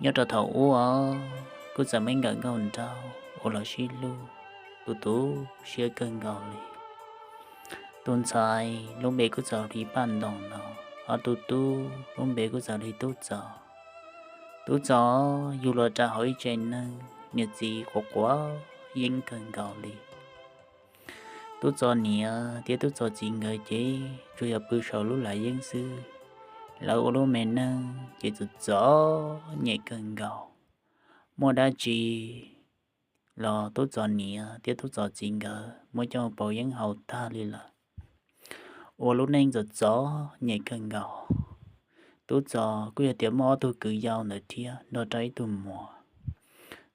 Nyob rau thaum ub, kuj txawm muaj ib nkawm nkauj nraug uas los sib hlub, tu tu siab kawg nkaus li. Tus ntxhais lub npe kuj txawm li Paj Ntoos no, ho tus tub lub npe kuj txawm li Tub Txos. Tub Txos yug los rau hauv ib tsev neeg niam txiv quav quav yeeb kawg nkaus li. Tub Txos niam thiab Tub Txos txiv nkawd ces tsuas yog pw saum lub lav yeeb xwb. Lawv ua lub me neej ces txom txom nyem kawg nkaus. Muaj dab tsi los Tub Txos niam thiab Tub Txos txiv nkawd muab coj pauv yeeb haus tag li lawm. Ua lub neej txom txom nyem kawg nkaus. Tub Txos kuj yog tias muaj ob tug kwv yau ntawd thiab nrog rau ib tug muam.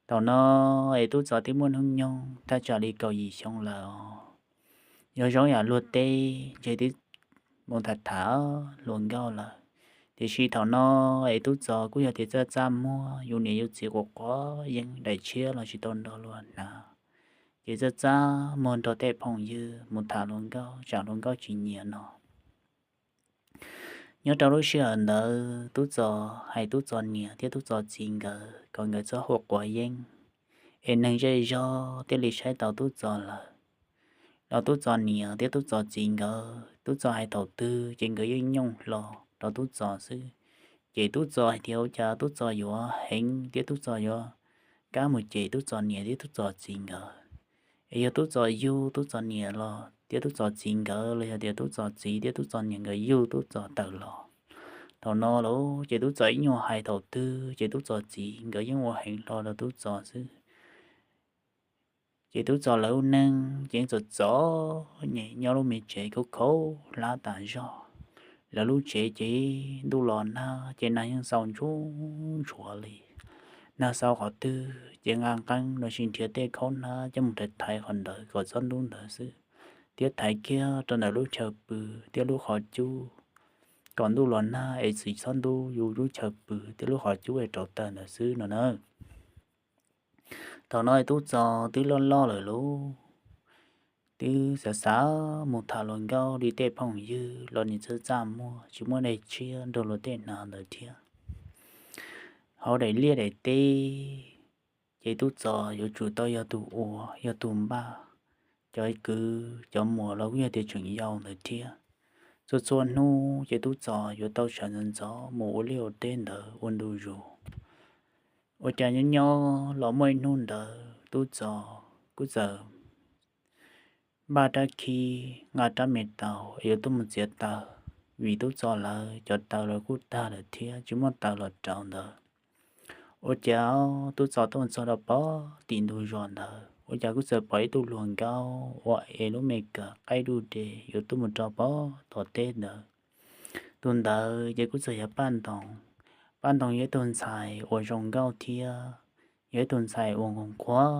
Thaum no es Tub Txos twb muaj hnub nyoog thaj tsam li kaum yim xyoo lawm os. Yog zoo yam luag teb ntshe twb mus tham tham hluas nkauj lawm. Tiam sis thaum no es Tub Txos kuj yog tias txaj txaj muag, yus niam yus txiv quav quav yeeb daim tshiab los tsis tau nrog luag hnav, ces txaj txaj muag nrog tej phooj ywg mus tham hluas nkauj tsam hluas nkauj tsis nyiam no. Nyob rau lub sij hawm ntawd Tub Txos hais Tub Txos niam thiab Tub Txos txiv nkawd kom nkawd txhob hu quav yeeb, es neeg zej zog thiaj li saib tau Tub Txos lawm. Los Tub Txos niam thiab Tub Txos txiv nkawd, Tub Txos hais thaum twg ces nkawd yeej nyooj hlo rau Tub Txos xwb. Ces Tub Txos hais tias ua cas Tub Txos yuav heev thiab Tub Txos yuav kab mus cem Tub Txos niam thiab Tub Txos txiv nkawd. Es yog Tub Txos yug Tub Txos niam los thiab Tub Txos txiv nkawd los yog tias Tub Txos txiv thiab Tub Txos niam nkawd yug Tub Txos tawm los. Thaum no lawm ces Tub Txos ib nyuag hais thaum twg ces Tub Txos txiv nkawd yeej ua heev hlo rau Tub Txos xwb. Ces Tub Txos lawv lub neej ces yeej txom txom nyem nyob lub me tsev khaub khaub hlab tas zog. Lawv lub tsev ces ntuj los nag ces nag yeej xau ntsuav ntsuav li. Nag xau qhov twg ces nqa nqeeb los sis nrhiav tej khaub hnab coj mus thaiv thaiv qhov ntawd kom txhob ntub ntawd xwb, thiab thaiv kiag rau ntawm lub chaw pw thiab lub qhov cub kom ntuj los nag es tsis txhob ntub yus lub chaw pw thiab lub qhov cub es rauv taws ntawd xwb no na. Thaum no Tub Txos twb loj loj lawm lauj, twb xav xav mus tham hluas nkauj li tej phooj ywg los nim txaj txaj muag tsis muaj dab tsi nrog luag tej hnav ntawd thiab. Hauv daim liaj daim teb ces Tub Txos yuav tsum tau yog tus ua yog tus npaj, cov kwv cov muam los kuj yog tias tseem yau ntawd thiab. Txhua txhua hnub ces Tub Txos yuav tau sawv ntxov ntxov mus ua liaj ua teb ntawd ua ntu zus. Ua cas nyob nyob los muaj ib hnub ntawd Tub Txos kuj txawm npaj rab khib nqa rab me taus es yuav tuaj mus txiav taws, vim Tub Txos lawv cov taws los kuj tag lawm thiab tsis muaj taws los rauv ntawd. Ua cas Tub Txos tuaj mus txog rau pem tim ntug zos ntawd ua cas kuj txawm pom ib tug hluas nkauj ua es lub me kawm qaib duj de yuav tuaj mus rau pem tom teb ntawd. Tus ntawd ces kuj txawm yog Paj Ntoos. Paj Ntoos yog ib tug ntxhais uas zoo nkauj thiab yog ib tug ntxhais uas nqhis qhuav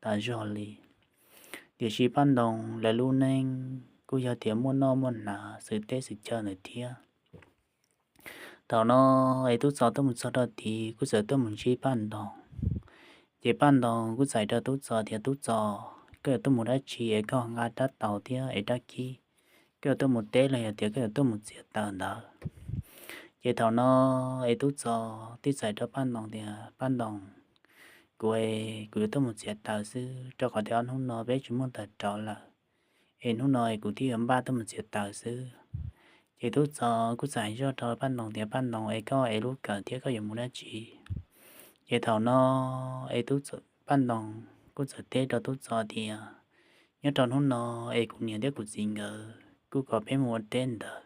tas zog li. Tiam sis Paj Ntoos lawv lub neej kuj yog tias muaj noj muaj hnav xwm teb xwm chaw ntawd thiab. Thaum no es Tub Txos tuaj mus txog rau tid kuj txawm tuaj mus ntsib Paj Ntoos. Ces Paj Ntoos kuj txais rau Tub Txos tias, Tub Txos, koj yuav tuaj mus dab tsi es koj nqa rab taus thiab es rab khib? Koj yuav tuaj mus teb los yog tias koj yuav tuaj mus txiav taws ntawd? Ces thaum no es Tub Txos thiaj txais rau Paj Ntoos tias, Paj Ntoos, kuv, kuv yuav tuaj mus txiav taws xwb, rau qhov tias ob hnub no peb tsis muaj taws rauv lawm, es hnub no es kuv thiaj yuav npaj tuaj mus txiav taws xwb. Ces Tub Txos kuj txais zoj rau Paj Ntoos tias, Paj Ntoos, es koj es lub kawm thiab koj yuav mus dab tsi? Ces thaum no es Paj Ntoos kuj txawm teb rau Tub Txos tias, Nyob rau hnub no es kuv niam thiab kuv txiv nkawd kuj kom peb mus ua teb ntawd,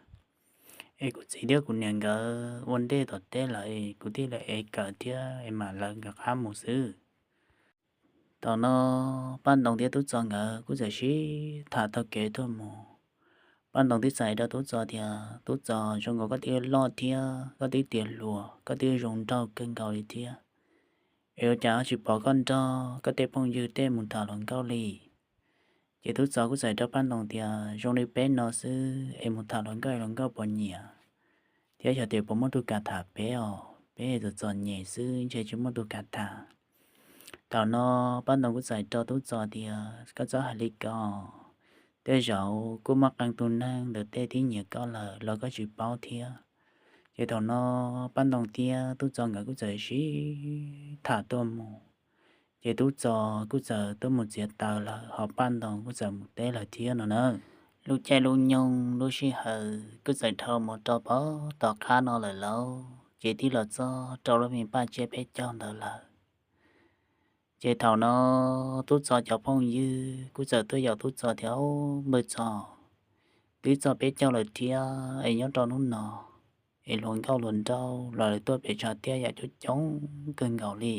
es kuv txiv thiab kuv niam nkawd ua ntej tom teb lawm es kuv thiaj li ev kawm thiab es mam lawv nkawd qab mus xwb. Thaum no Paj Ntoos thiab Tub Txos nkawd kuj txawm sib tham taug kev tuaj mus. Paj Ntoos twb txais rau Tub Txos tias, Tub Txos, zoo nkaus koj twb loj thiab koj twb tiav hluas, koj twb zoo nraug kawg nkaus li thiab, es ua cas tsis pom koj nrog koj tej phooj ywg tej mus tham hluas nkauj li? Ces Tub Txos kuj txais rau Paj Ntoos tias, Zoo li peb no xwb es mus tham hluas nkauj es hluas nkauj puas nyiam, thiab xyov tias puas muaj tus kam tham peb os, peb txom txom nyem xwb ntshe tsis muaj tus kam tham. Thaum no Paj Ntoos kuj txais rau Tub Txos tias, Koj txhob hais li ko, tej zaum kuj muaj qee tus neeg ntawm tej twb nyiam koj lawm los koj tsis paub thiab. Ces thaum no Paj Ntoo thiab Tub Txos nkawd kuj txawm sib tham tuaj mus, ces Tub Txos kuj txawm tuaj mus txiav taws lawm, ho Paj Ntoo kuj txawm mus teb lawm thiab no na. Lub caij lub nyoog lub sij hawm kuj txawm dhau mus rau pem tom qab no lawm lauj, ces twb los txog rau lub me paj tsiab peb caug ntawd lawm. Ces thaum no Tub Txos cov phooj ywg kuj txawm tuaj yaum Tub Txos tias, Npawg Txos, twb txog peb caug lawm thiab es nyob rau hnub no es hluas nkauj hluas nraug los lawv tuaj pem tshav tiaj yam coob coob kawg nkaus li.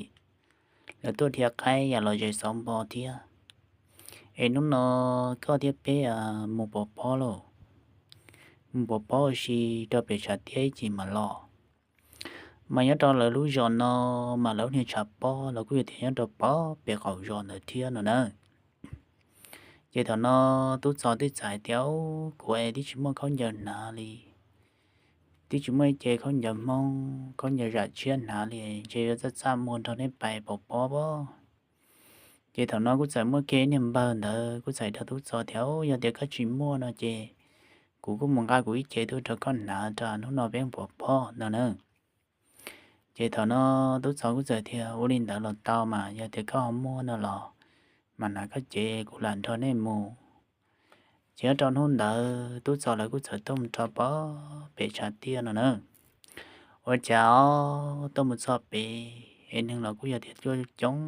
Lawv tuaj dhia qaib yam los zes xauv npo thiab. Es hnub no koj thiab peb mus pov pob lauj, mus pov pob ua si rau pem tshav tiaj ib chim mam los. Mas nyob rau lawv lub zos no mas lawv niag tshav pob los kuj yog tias nyob rau pem qaum zos ntawd thiab no na. Ces thaum no Tub Txos twb txawm hais tias, Kuv es twb tsis muaj khaub ncaws hnav li, twb tsis muaj ib ce khaub ncaws Hmoob khaub ncaws zam tshiab hnav li, ntshe yuav txaj txaj muag nrog neb pais pov pob pob. Ces thaum no kuj txawm muaj kiag niag npawg ntawd kuj txawm hais rau Tub Txos tias, Yog tias koj tsis muaj no ces kuv kuj mus nqa kuv ib ce tuaj rau koj hnav rau hnub no peb pov pob no na. Ces thaum no Tub Txos kuj txawm tias, Ua li ntawd los tau mas, yog tias koj ho muaj no los mas hnav koj cev kuv lam nrog nej mus. Ces nyob rau hnub ntawd Tub Txos lawv kuj txawm tuaj mus rau pem tshav tiaj no na. Ua cas tuaj mus txog pem es neeg los kuj yog tias tuaj coob,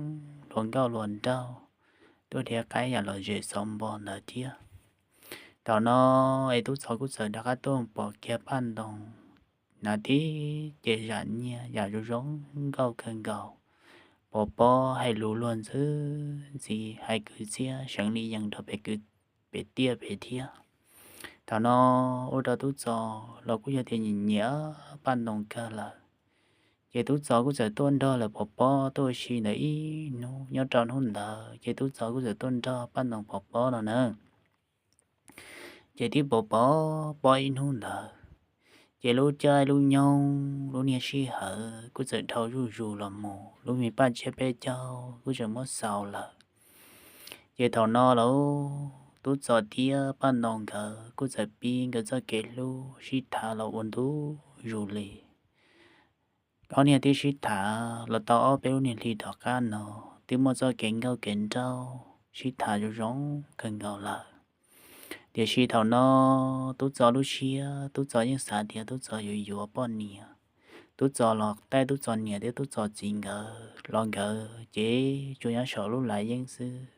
hluas nkauj hluas nraug tuaj dhia qaib yam los zes xauv npo ntawd thiab. Thaum no es Tub Txos kuj txawm rov qab tuaj pom kiag Paj Ntoo hnav tib ce zam nyiaj yam zoo zoo nkauj kawg nkaus, pov pob hais lus luag ntxhi ntxiv, hais kwv txhiaj seev li yees rau pem kwv pem tiaj pem thiab. Thaum no ua rau Tub Txos los kuj yog tias nyiam nyiam Paj Ntoo kawg lawm. Ces Tub Txos kuj txawm tuaj nrog lawv pov pob tuaj ua si ntawd ib hnub. Nyob rau hnub ntawd ces Tub Txos kuj txawm tuaj nrog Paj Ntoo pov pob no na. Ces twb pov pov pob ib hnub ntawd, ces lub caij lub nyoog lub niag sij hawm kuj txawm dhau zuj zus los mus, lub me paj tsiab peb caug kuj txawm muab xaus lawm. Ces thaum no los Tub Txos thiab Paj Ntoo nkawd kuj txawm pib nkawd txoj kev hlub sib tham los ua ntu zus li. Ob niag twb sib tham los tau ob peb lub niag hli tom qab no, twb muaj txoj kev nkauj kev nraug sib tham zoo zoo kawg nkaus lawm. Tiam sis thaum no Tub Txos lub siab, Tub Txos yeej xav tias Tub Txos yuav yuav poj niam. Tub Txos los tej Tub Txos niam thiab Tub Txos txiv nkawd los nkawd ces tsuas nyob saum lub lav yeeb xwb,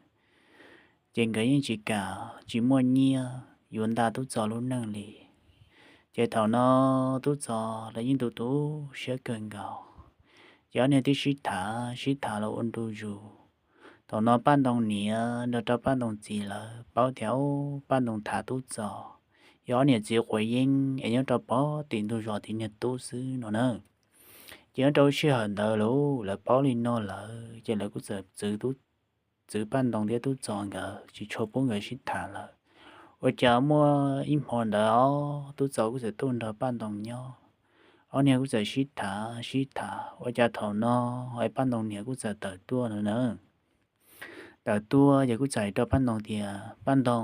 ces nkawd yeej tsis kam, tsis muaj nyiaj yuav nta Tub Txos lub neej li. Ces thaum no Tub Txos lawv yeej tu tu siab kawg nkaus, ces ob niag twb sib tham sib tham los ua ntu zus. Thaum no Paj Ntoo niam nrog rau Paj Ntoo txiv lawv paub tias Paj Ntoo tham Tub Txos, yog ob niam txiv quav yeeb es nyob rau pem tim ntug zos tim niag tub xwb no na. Ces nyob rau lub sij hawm ntawd lawv paub li no lawm ces lawv kuj txawm txwv Paj Ntoo thiab Tub Txos nkawd tsis tshua pub nkawd sib tham lawm. Ua cas muaj ib hmo ntawd os Tub Txos kuj txawm tuaj nrog Paj Ntoo nyob, ob niag kuj txawm sib tham sib tham. Ua cas thaum no es Paj Ntoo niam kuj txawm tawm tuaj no na. Tawm tuaj ces kuj txawm hais rau Paj Ntoo tias, Paj Ntoo,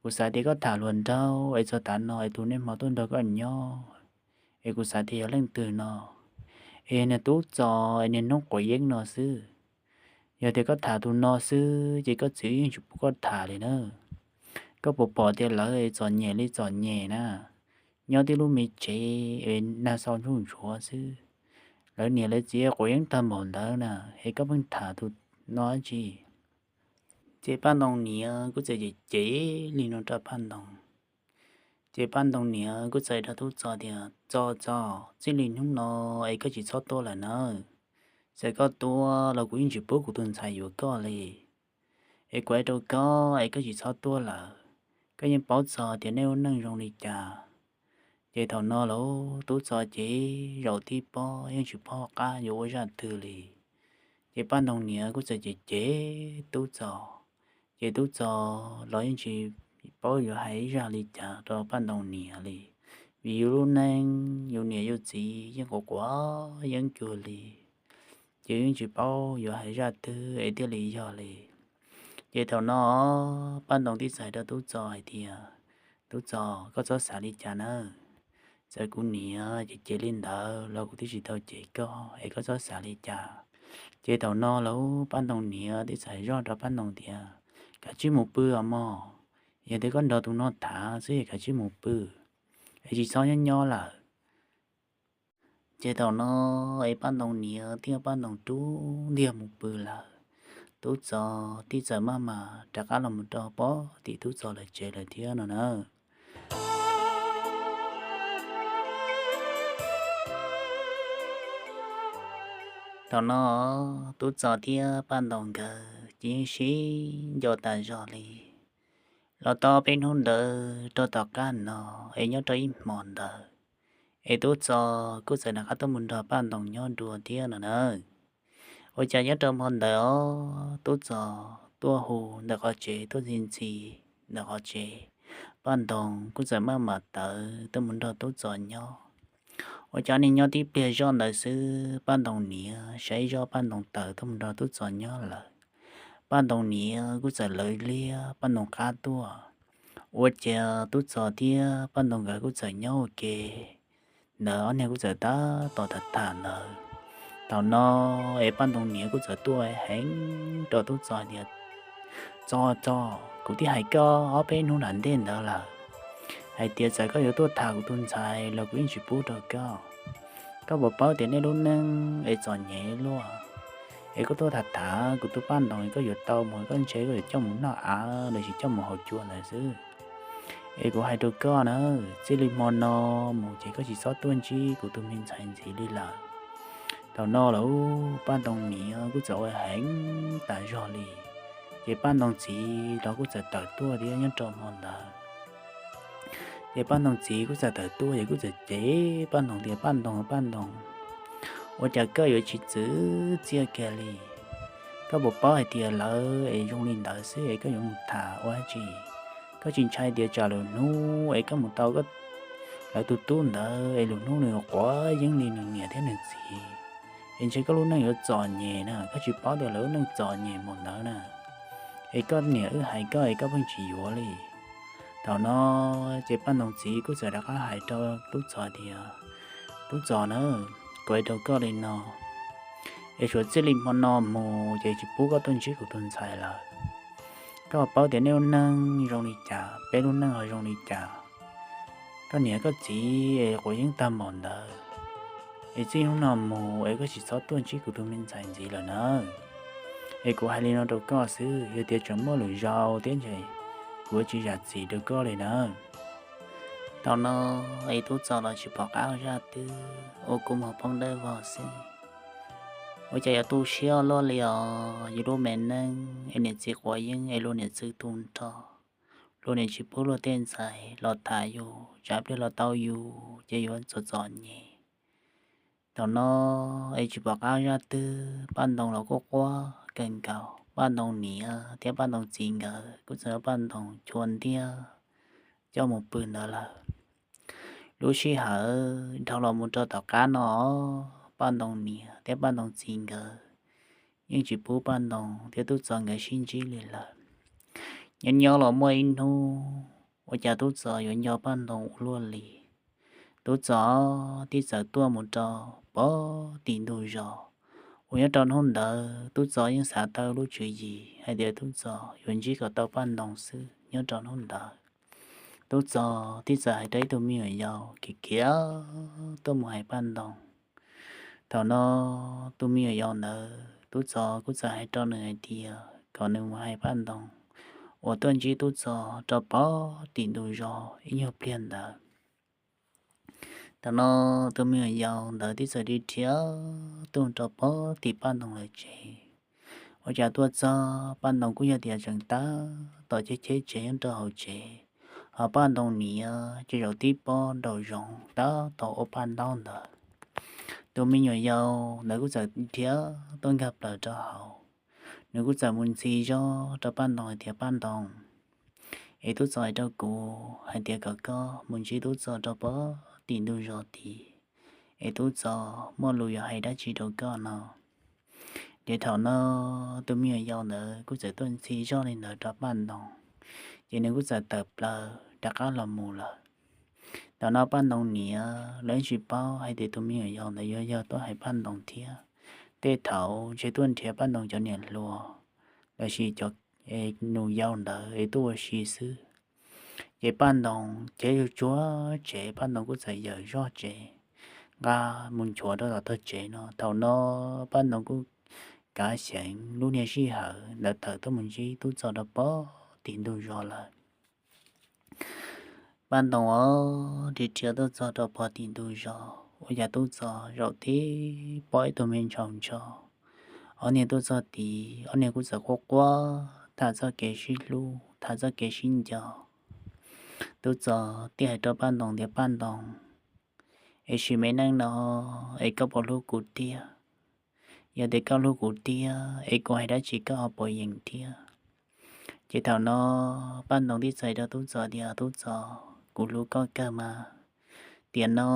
kuv xav tias koj tham hluas nraug es txog tav no es tus niaj hmo tuaj nrog koj nyob, es kuv xav tias yog leej twg no, es niag Tub Txos es niag noob quav yeeb no xwb. Yog tias koj tham tus no xwb ces koj txiv yeej tsis pub koj tham li na. Koj puas pom tias lawv es txom nyem li txom nyem na, nyob tib lub me tsev es nag xau ntsuj ntsuav xwb, lawv niam lawv txiv quav yeeb tag npaum ntawd na, es koj pheej tham tus no dab tsi? Ces Paj Ntoo niam kuj txawm cem cem li no rau Paj Ntoo. Ces Paj Ntoo niam kuj txawm hais rau Tub Txos tias, Txos, Txos, txij li hnub no es koj tsis txhob tuaj lawm nawb. Txawm koj tuaj los kuv yeej tsis pub kuv tus ntxhais yuav koj li. Es kuv hais rau koj es koj tsis txhob tuaj lawm. Koj yeej paub txog tias nej lub neej zoo li cas. Ces thaum no los Tub Txos ces zaum tib pob yeej tsis paub qab yuav ua zaj twg li. Ces Paj Ntoo niam kuj txawm cem cem Tub Txos, ces Tub Txos los yeej tsis paub yuav hais zaj li cas rau Paj Ntoo niam li, vim yus lub neej yus niam yus txiv yeej quav quav yeeb cuag li, ces yeej tsis paub yuav hais zaj twg es thiaj li yog li. Ces thaum no Paj Ntoo thiaj txawm hais rau Tub Txos hais tias, Tub Txos, koj txhob xav li cas nawb. Txawm kuv niam ces cem li ntawd los kuv twb tsis tau cem koj es koj txhob xav li cas. Ces thaum no lawm Paj Ntoo niam thiaj txawm zoj rau Paj Ntoo tias, Kav tsij mus pw os mog, yog tias koj nrog tus no tham xwb es kav tsij mus pw es tsis txhob nyob nyob lawm. Ces thaum no es Paj Ntoo niam thiab Paj Ntoo rub ntiag mus pw lawm. Tub Txos thiaj txawm maj mam rov qab los mus rau pem tim Tub Txos lawv tsev lawm thiab no na. Thaum no Tub Txos thiab Paj Ntoo nkawd ces yeej sib nco tas zog li. Los tau peb hnub ntawd rau tom qab no es nyob rau ib hmo ntawd es Tub Txos kuj txawm rov qab tuaj mus nrog Paj Ntoo nyob dua thiab no na. Ua cas nyob rau hmo ntawd os Tub Txos tuaj hu ntawm qhov tsev tuaj ntxhi ntxhi ntawm qhov tsev, Paj Ntoo kuj txawm maj mam tawm tuaj mus nrog Tub Txos nyob. Ua cas nws nyob tib pliag zoj ntawd xwb Paj Ntoo niam saib zoj Paj Ntoo tawm tuaj mus nrog Tub Txos nyob lawm. Paj Ntoo niam kuj txawm lawv liab Paj Ntoo qab tuaj. Ua cas Tub Txos thiab Paj Ntoo nkawd kuj txawm nyob ua ke ntawd ob niag kuj txawm tab tom tham tham ntawd. Thaum no es Paj Ntoo niam kuj txawm tuaj heev rau Tub Txos tias, Txos, Txos, kuv twb hais koj ob peb hnub nram ntej ntawd lawm hais tias txawm koj yuav tuaj tham kuv tus ntxhais los kuv yeej tsis pub rau koj. Koj puas paub tias nej lub neej es txom nyem luaj, es koj tuaj tham tham kuv tus Paj Ntoo koj yuav tau mus koj ntshe koj yuav coj mus noj av los sis coj mus haus cua ntawd xwb. Es kuv hais rau koj na, txij li hmo no mus ces koj tsis txhob tuaj ntsib kuv tus me ntxhais ntxiv li lawm. Thaum no lawm Paj Ntoo niam kuj txawm ua heev tas zog li. Ces Paj Ntoo txiv los kuj txawm tawm tuaj thiab nyob rau hmo ntawd. Ces Paj Ntoo txiv kuj txawm tawm tuaj ces kuj txawm cem Paj Ntoo tias, Paj Ntoo, Paj Ntoo, ua cas koj yuav tsis txwv txiaj kiag li? Koj puas paub hais tias lawv es zoo li ntawd xwb es koj yuav mus tham ua dab tsi? Koj tsis ntshai tias tsam lwm hnub es koj mus tau lawv tus tub ntawd es lwm hnub nws quav yeeb li nws niam thiab nws txiv, es ntshe koj lub neej yuav txom nyem na, koj tsis paub tias lawv lub neej txom nyem mus ntawd na. Es koj niam wb hais koj es koj pheej tsis yuav li. Thaum no ces Paj Ntoo txiv kuj txawm rov qab hais rau Tub Txos tias, Tub Txos na, kuv hais rau koj li no, es suav txij li hmo no mus ces tsis pub koj tuaj ntsib kuv tus ntxhais lawm. Koj paub tias nej lub neej zoo li cas, peb lub neej ho zoo li cas. Koj niam koj txiv es quav yeeb tag npaum ntawd, es txij hnub no mus es koj tsis txhob tuaj ntsib kuv tus me ntxhais ntxiv lawm nawb. Es kuv hais li no rau koj xwb, yog tias tseem muaj lwm zaus thiab ntshe kuv yuav tsis zam txim rau koj li nawb. Thaum no es Tub Txos los tsis pom qab zaj twg, ua kua muag poob dawb vog xwb. Ua cas yuav tu siab luaj li os, yus lub me neej es niam txiv quav yeeb es luag niam txwv tu nrho, luag niam tsis pub luag tej ntxhais los tham yus, tsam pliag los tau yus ces yuav txom txom nyem. Thaum no es tsis pom qab zaj twg, Paj Ntoo los kuj quaj kawg nkaus, Paj Ntoo niam thiab Paj Ntoo txiv nkawd kuj txawm muab Paj Ntoo chua ntiag coj mus pw ntawd lawm. Lub sij hawm dhau los mus rau tom qab no, Paj Ntoo niam thiab Paj Ntoo txiv nkawd yeej tsis pub Paj Ntoo thiab Tub Txos nkawd sib ntsib li lawm. Nyob nyob los muaj ib hnub ua cas Tub Txos yuav nco Paj Ntoo ua luaj li. Tub Txos thiaj txawm tuaj mus rau pem tim ntug zos uas nyob rau hnub ntawd Tub Txos yeej xav tau lub tswv yim hais tias Tub Txos yuav ntsib kom tau Paj Ntoo xwb. Nyob rau hnub ntawd Tub Txos thiaj txawm hais rau ib tug me nyuam yaus khiav khiav tuaj mus hais Paj Ntoo. Thaum no tus me nyuam yaus ntawd Tub Txos kuj txawm hais rau nws hais tias kom nws mus hais Paj Ntoo uas tuaj ntsib Tub Txos rau pem tim ntug zos ib nyuag pliag ntawd. Thaum no tus me nyuam yaus ntawd thiaj txawm dhia tuaj rau pem tim Paj Ntoo lawv tsev. Ua cas tuaj txog Paj Ntoo kuj yog tias tseem tab tom cheb cheb tsev nyob rau hauv tsev, ho Paj Ntoo niam ces zaum tib pob nraum zoov tab tom ua paj ntaub ntawd. Tus me nyuam yaus ntawd kuj txawm dhia tuaj nkag plaws rau hauv, nws kuj txawm mus ntxhi zog rau Paj Ntoo hais tias, Paj Ntoo, es Tub Txos hais rau kuv hais tias kom koj mus ntsib Tub Txos rau pem tim ntug zos tid, es Tub Txos muaj lus yuav hais dab tsi rau koj no. Ces thaum no tus me nyuam yaus ntawd kuj txawm tuaj ntxhi zog li ntawd rau Paj Ntoo, ces nws kuj txawm tawm plaws rov qab los mus lawm. Thaum no Paj Ntoo niam lawv tsis paub hais tias tus me nyuam yaus ntawd yuav yog tuaj hais Paj Ntoo thiab. Tej thaum ntshe tuaj nrhiav Paj Ntoo cov niam hluas lossis cov nus yau ntawd es tuaj ua si xwb. Ces Paj Ntoo ces tsuag tsev, Paj Ntoo kuj txawm yawm zoj tsev nqa mus nchuav rau tom tog tsev no. Thaum no Paj Ntoo kuj kav xyeem lub niag sij hawm ntawd tawm tuaj mus ntsib Tub Txos rau pog tim ntug zos lawm. Paj Ntoo os, dhia dhia tuaj txog rau pog tim ntug zos, ua cas Tub Txos zaum tib pob ib tug me ntsaum ntsho. Ob niag tuaj txog tid, ob niag kuj txawm quaj quaj tham txoj kev sib hlub, tham txoj kev sib nco. Tub Txos thiaj hais rau Paj Ntoo tias, Paj Ntoo, es sim me neej no es koj puas hlub kuv tiag? Yog tias koj hlub kuv tiag es kuv hais dab tsi koj ho puas yeem thiab? Ces thaum no Paj Ntoo thiaj txais rau Tub Txos tias, Tub Txos, kuv hlub koj kawg mas. Tiam no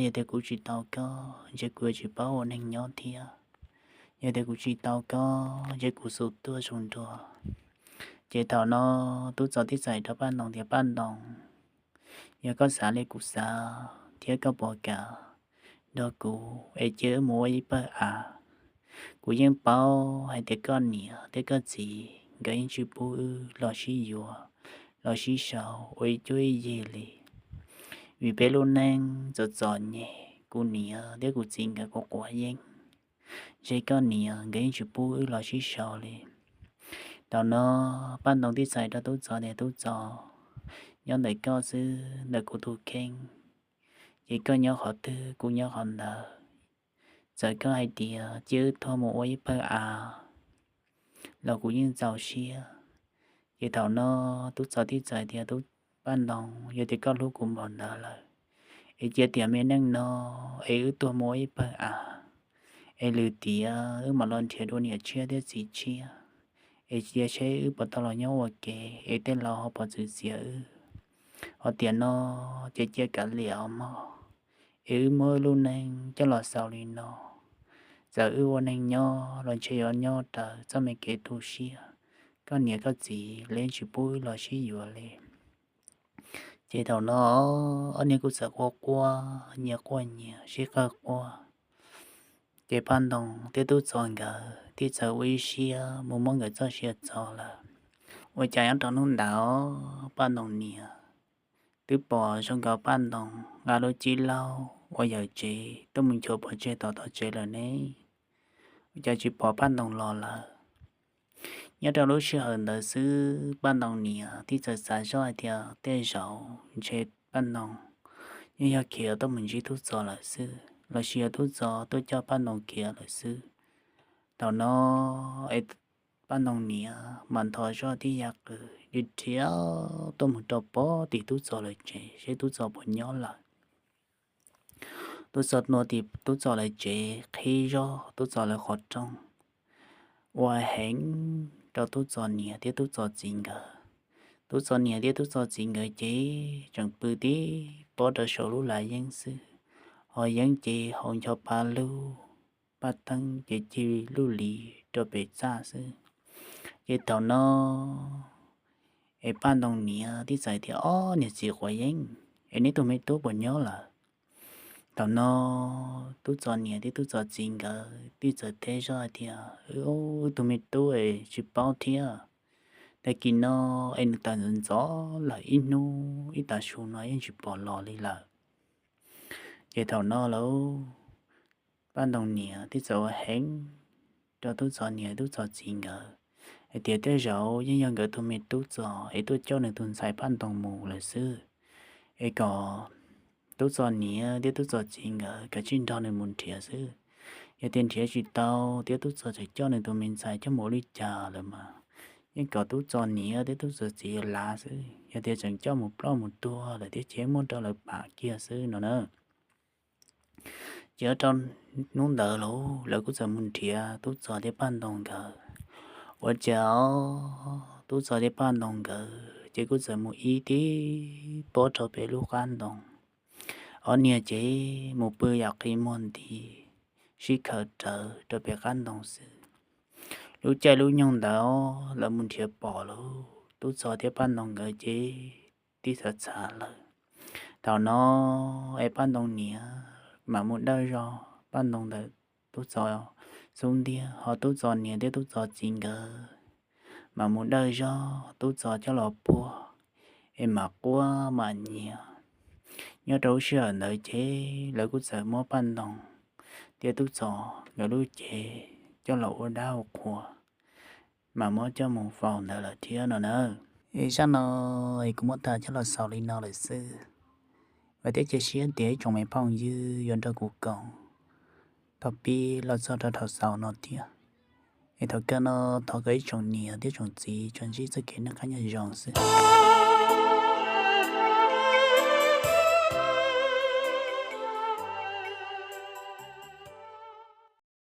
yog tias kuv tsis tau koj ntshe kuv yuav tsis paub ua neeg nyob thiab. Yog tias kuv tsis tau koj ntshe kuv xum tuag zoo dua. Ces thaum no Tub Txos thiaj txais rau Paj Ntoo tias, Paj Ntoo, yog koj xav li kuv xav thiab koj puas kam nrog kuv es cia wb mus ua ib pawg av? Kuv yeej paub hais tias koj niam thiab koj txiv nkawd yeej tsis pub wb los sib yuav, los sib sau ua ib cuab ib yig li. Vim peb lub neej txom txom nyem, kuv niam thiab kuv txiv nkawd quav quav yeeb, ntshe koj niam nkawd yeej tsis pub wb los sib sau li. Thaum no Paj Ntoo thiaj txais rau Tub Txos tias, Tub Txos, nyob ntawm koj xwb ntawm kuv tus kheej, ces koj nyob qhov twg kuv nyob qhov ntawd. Txawm koj hais tias cia wb tuag mus ua ib pawg av los kuv yeej txaus siab. Ces thaum no Tub Txos thiaj txais tias, Paj Ntoo, yog tias koj hlub kuv npaum ntawd lawm, es cia tiam me neej no es wb tuag mus ua ib pawg av, es lwm tiam wb mam los nrhiav dua niam tshiab thiab txiv tshiab, es cia seb wb puas tau los nyob ua ke es tej laus ho puas txwv txiav wb. Ho tiam no ces cia kav liam os mog, es wb muab wb lub neej coj los xaus li no. Txawm wb ua neeg nyob los ntshe yuav nyob raws txoj me kev tu siab, koj niam koj txiv lawv yeej tsis pub wb los sib yuav li. Ces thaum no ob niag kuj txawm quaj quaj, nyias quaj nyias sib qawg quaj. Ces Paj Ntoo thiab Tub Txos nkawd thiaj txawm ua ib siab mus muab nkawd txoj sia txo lawm. Ua cas nyob rau hnub ntawd Paj Ntoo niam twb pom zoo nkaus Paj Ntoo nqa lub cib laug uas yawm tsev tuaj mus nchuav pov tseg tom tog tsev lawm ne, ua cas tsis pom Paj Ntoo los lawm. Nyob rau lub sij hawm ntawd xwb Paj Ntoo niam thiaj txawm xav zoj hais tias tej zaum ntshe Paj Ntoo yeej yog khiav tuaj mus ntsib Tub Txos lawm xwb, lossis yog Tub Txos tuaj coj Paj Ntoo khiav lawm xwb. Thaum no es Paj Ntoo niam mam nthos zoj thiab ya qws dhia dhia tuaj mus rau pog tim Tub Txos lawv tsev seb Tub Txos puas nyob lawm. Tub Txos nua tim Tub Txos lawv tsev qhib zog Tub Txos lawv qhov rooj, ua heev rau Tub Txos niam thiab Tub Txos txiv nkawd. Tub Txos niam thiab Tub Txos txiv nkawd ces tseem pw tib pob rau saum lub lav yeeb xwb, ho yeeb ces haus ncho pa lug, paj teeb ces cig lub lis rau pem txaj xwb. Ces thaum no es Paj Ntoo niam thiaj txais tias, Ob niag txiv quav yeeb, es neb tus me tub puas nyob lawm? Thaum no Tub Txos niam thiab Tub Txos txiv nkawd thiaj txawm teb zoj hais tias, Wb tus me tub es tsis paub thiab, tag kis no es nws tawm ntxov ntxov lawm, ib hnub ib tav su no yeej tsis pom los li lawm. Ces thaum no lauj, Paj Ntoo niam thiaj txawm ua heev rau Tub Txos niam Tub Txos txiv nkawd hais tias tej zaum yeej yog nkawd tus me tub Txos es tuaj coj nws tus ntxhais Paj Ntoo mus lawm xwb, es kom Tub Txos niam thiab Tub Txos txiv nkawd kav tsij nrog nws mus nrhiav xwb. Yog tias nrhiav tsis tau thiab Tub Txos tseem coj nws tus me ntxhais coj mus ua li cas lawm mas yeej kom Tub Txos niam thiab Tub Txos txiv lav xwb. Yog tias tseem coj mus ploj mus tuag lawm thiab ces muab rau lawv pam kiag xwb no na. Ces rau hnub ntawd lauj, lawv kuj txawm mus nrhiav Tub Txos thiab Paj Ntoo nkawd. Ua cas Tub Txos thiab Paj Ntoo nkawd ces kuj txawm mus ib tib pob rau pem lub qab ntoo. Ob niag ces mus pw yam qi muag nti, sib khaws rawv rau pem qab ntoo xwb. Lub caij lub nyoog ntawd lawv mus nrhiav pom lauj, Tub Txos thiab Paj Ntoo nkawd ces tib txhav txhav lawm. Thaum no es Paj Ntoo niam mam mus dawj zog Paj Ntoo ntawm Tub Txos xub ntiag, ho Tub Txos niam thiab Tub Txos txiv nkawd mam mus dawj zog Tub Txos coj los puag, es mam quaj mam nyiav. Nyob rau lub sij hawm ntawd ces lawv kuj txawm muab Paj Ntoo thiab Tub Txos nkawd lub cev coj los ua dab ua qhua, mam muab coj mus faus ntawd lawm thiab no na. Es zaj no es kuv muab tham coj los xaus li no lawm xwb. Vam thiab cia siab tias ib tsoom me phooj ywg yuav nrog kuv koom thaum pib los txog rau thaum xaus no thiab. Es thaum kawg no thov kom ib tsoom niam thiab tsoom txiv tsuas ntsib txoj kev noj qab nyob zoo xwb.